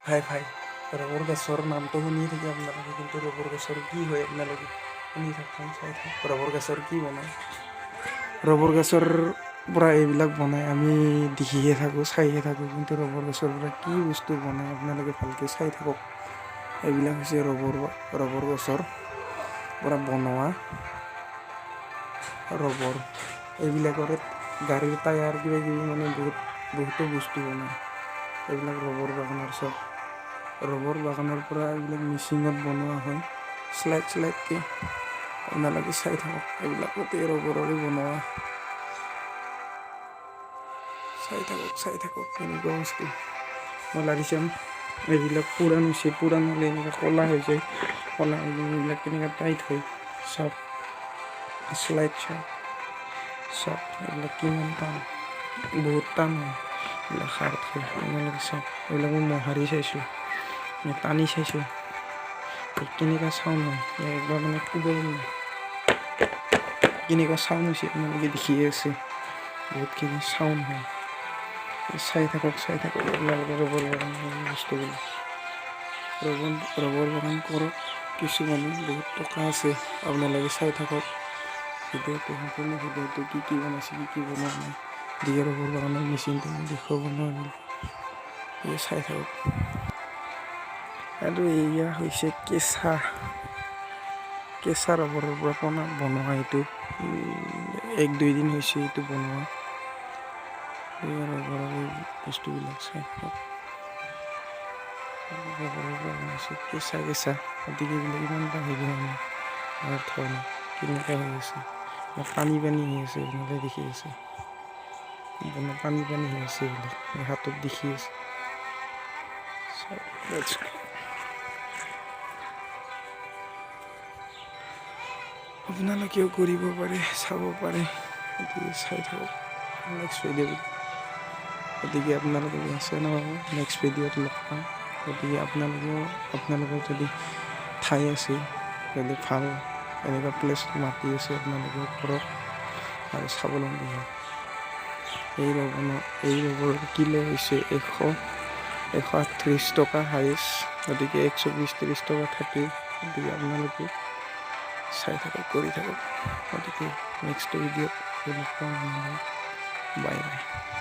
ভাই ভাই, ৰবৰ গছৰ নামটো শুনি থাকে আপোনালোকে, কিন্তু ৰবৰ গছৰ কি হয় আপোনালোকে শুনি থাকচোন, চাই থাক। ৰবৰ গছৰ কি বনায়? ৰবৰ গছৰ পৰা এইবিলাক বনায়, আমি দেখিহে থাকোঁ, চাইহে থাকোঁ, কিন্তু ৰবৰ গছৰ পৰা কি বস্তু বনায় আপোনালোকে ভালকৈ চাই থাকক। এইবিলাক হৈছে ৰবৰ, ৰবৰ গছৰ পৰা বনোৱা ৰবৰ। এইবিলাকৰে গাড়ীৰ টায়াৰ, কিবা কিবি, মানে বহুত বহুতো বস্তু বনায়। এইবিলাক ৰবৰ বাগানৰ চব। ৰবৰ বাগানৰ পৰা এইবিলাক মেচিনত বনোৱা হয়, শ্লাইড শ্লাইডকৈ। আপোনালোকে চাই থাকক, এইবিলাক গোটেই ৰবৰৰে বনোৱা। চাই থাকক, চাই থাকক কেনেকুৱা বস্তু। মই লাৰি চাম। এইবিলাক পুৰাণ হৈছে, পুৰাণ হ'লে এনেকুৱা ক'লা হৈ যায়। ক'লা হৈ কিনে এইবিলাক কেনেকুৱা টাইট হয় চব। শ্লাইড চাওক, চাওক এইবিলাক কিমান টান, বহুত টান হয় এইবিলাক, হাৰ্ড হয়। আপোনালোকে চাওক, এইবিলাক মই মোহাৰি চাইছোঁ, টানি চাইছোঁ, কেনেকুৱা চাউণ্ড হয়। একবাৰ মানে কোবাই কেনেকুৱা চাউণ্ড হৈছে আপোনালোকে দেখিয়ে আছে, বহুতখিনি চাউণ্ড হয়। চাই থাকক, চাই থাকক আপোনালোকে ৰবৰ বাগানৰ বস্তুবিলাক। ৰবৰ বাগান কৰক কিছুমানে, বহুত টকা আছে। আপোনালোকে চাই থাকক ভিডিঅ'টো, সম্পূৰ্ণ ভিডিঅ'টো, কি কি বনাইছে, কি কি বনোৱা নাই। গতিকে ৰবৰ বাগানৰ মেচিনটো মই দেখুৱাব নোৱাৰিলোঁ, এই চাই থাকক। আৰু এয়া হৈছে কেঁচা কেঁচা ৰবৰৰ পৰা বনোৱা। এইটো 1-2 দিন হৈছে এইটো বনোৱা। এয়া ৰবৰৰ এই বস্তুবিলাক চাই থাকক। ৰবৰৰ পৰা বনাইছে, কেঁচা কেঁচা। গতিকে এইবিলাক ইমান এটা হেৰি হোৱা নাই, হাৰ্ড হোৱা নাই। কেনেকুৱা হৈ আছে, পানী পানী হৈ আছে, আপোনালোকে দেখি আছে। সম্পূৰ্ণ পানী পানী হৈ আছে এইবিলাক, হাতত দেখি আছে। So, let's go. আপোনালোকেও কৰিব পাৰে, চাব পাৰে। গতিকে চাই থাকক নেক্সট ভিডিঅ'। গতিকে আপোনালোকে বেয়া চেয়া নাপাব, নেক্সট ভিডিঅ'ত লগ পাম। গতিকে আপোনালোকেও, আপোনালোকৰ যদি ঠাই আছে, যদি ভাল এনেকুৱা প্লেচ মাটি আছে, আপোনালোকেও কৰক আৰু স্বাৱলম্বী হওক। এই ৰবৰ কিলো হৈছে 138 টকা হায়েষ্ট। গতিকে 120-30 টকা থাকে। গতিকে আপোনালোকে চাই থাকক, কৰি থাকক। গতিকে নেক্সট ভিডিঅ'ত লগ পাম। Bye bye.